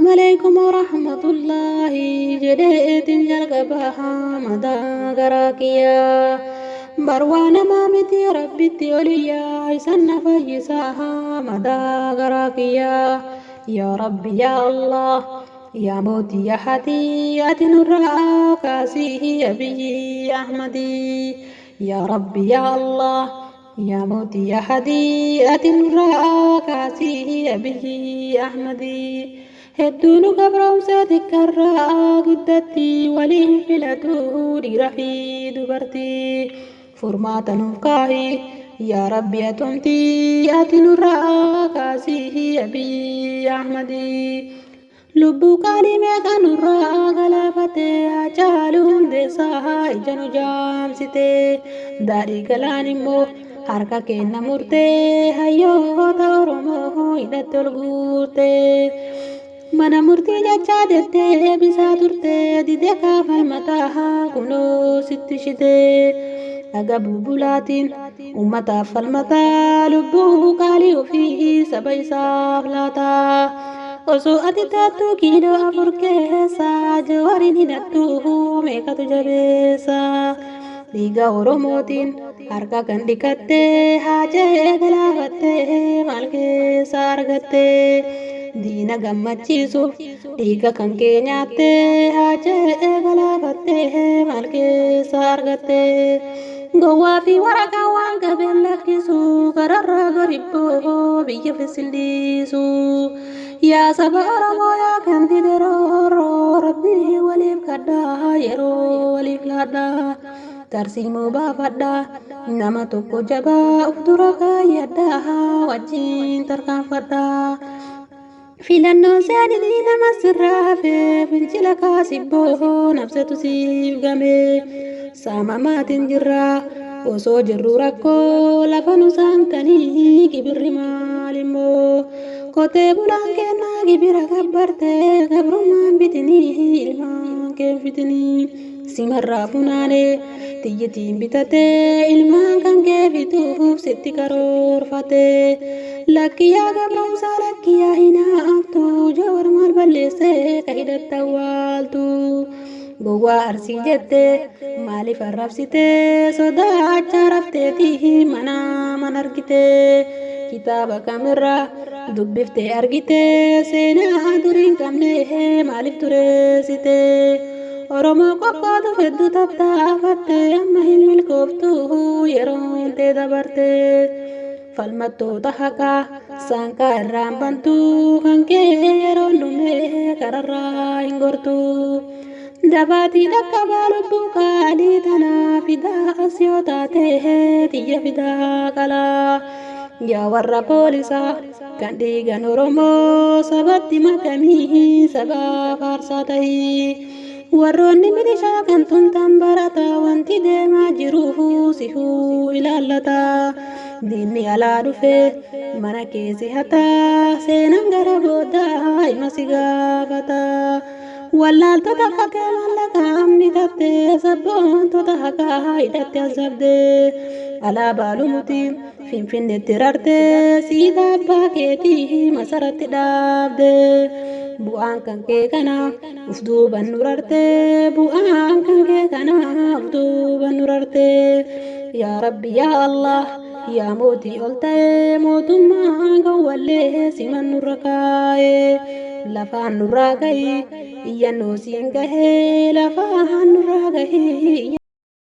Alaikum warahmatullahi jedheetiin jalqaba madaa garaa kiyyaa. Barwaa namaa miti, Rabbitti oliyyaa, isan na fayyisaa madaa garaa kiyyaa. Yaa Rabbi, yaa Allah, yaa mootii, yaa hatii, ati nurraa kaasii Abiyyi Ahmadii. Yaa Rabbi, yaa Allah, yaa mootii, yaa hadii, ati nurraa kaasii Abiyyi Ahmadii. Hedduu nu gabroomsee, xiqqarraa guddatti waliin filatu dhiira fi dubartii. Furmaata nuuf kaahi, yaa Rabbi, atumti ati nurraa kaasii Abiyyi Ahmadii. Lubbuu qaalii meeqa nurraa galaafate, Haacaaluu Hundeessaa ija nu jaamsite. Daadhii galaan immoo harka keenna murtee, hayyoota Oromoo hidhatti ol guurte. Mana murtii jechaa jettee bisaa turte, dide kaafalmataa kunoo sitti shite. Dhaga bubbulaatiin ummataaf falmataa, lubbuu qaalii ofii saba isaaf laataa. Osoo ati taattu kiiloo 4 keessa Jawaariin hidhattu meeqatu jabeessa. Dhiiga Oromootiin harka kan dhiqattee, haacee galaafattee maal keessa argattee? Diina gammachiisuuf dhiiga kan kee nyaattee, haacee galaafattee maal keessa argattee? Gowwaa fi waraqaa waan qabeen lakkisu, kararraa goribboo biyya fisilliisu. Yaa saba Oromoo, yaa kan dide roorroo, Rabbii waliif kadhaa, yeroo waliif laadhaa. Tarsiimoo baafadhaa, nama tokko jabaa uf dura kaayyadhaa, wajjin tarkaanfadhaa. Filannoon seeninii nama sirraa hafee, fincila kaasibboo nabsatu siif game. Saamamaatiin jirraa osoo jirru rakkoo, lafa nu saamtanii gibirri maalimmoo? Qotee bulaan kennaa gibira gabbartee, gabrummaan bitinii ilmaan keen fitinii. Simarraa funaanee xiyyitiin bitatee, ilmaan kan kee fituuf sitti karoorfatee. Lakkiyaa gabroomsaa, lakkiyaa hinaaftu, Jawar maal balleessee ka hidhatta awwaaltu? Gowwaa Arsii jettee maaliif arrabsitee? Sodaachaa rafteetii mana man argitee? Kitaaba kamirraa dubbiftee argitee? Seenaa durii hin qabne maaliif tureessitee? Oromoo qoqqootu hedduu tattaafatte, amma hin milkooftu, yeroon tee dabarte. Falmattoota haqaa saanqaa irraan bantu, kan kee yeroon dhume kararraa hin gortu. Dafaatii dhaqqabaa lubbuu qaalii tanaa fidaa, as yoo taate xiyya fidaa qalaa. Yaa warra poolisaa kan dhiigan Oromoo, sabatti makamii saba faarsaa tahii. Warroonni milishaa kan tumtan barataa, wanti deemaa jiru sihuu ilaallata. Diinni alaa dhufee mana keessi hataa, seenan gara boodaa hima si gaafata. Wallaaltota akka kee maallaqaan bitattee, sabboontota haqaa hidhatte azabdee. Alaabaa lumutiin Finfinneetti rartee, siidaa abbaa keetii masaratti dhaabdee. Bu'aan kan kee kana uf duuban nu rartee, bu'aan kan kee kana uf duuban nu rartee. Yaa Rabbi, yaa Allah, yaa mootii ol ta'ee, mootummaa gawwallee siman nurra kaa'ee. Lafaan nurraa gahii iyyannoo siin gahee, lafaan nurraa gahii.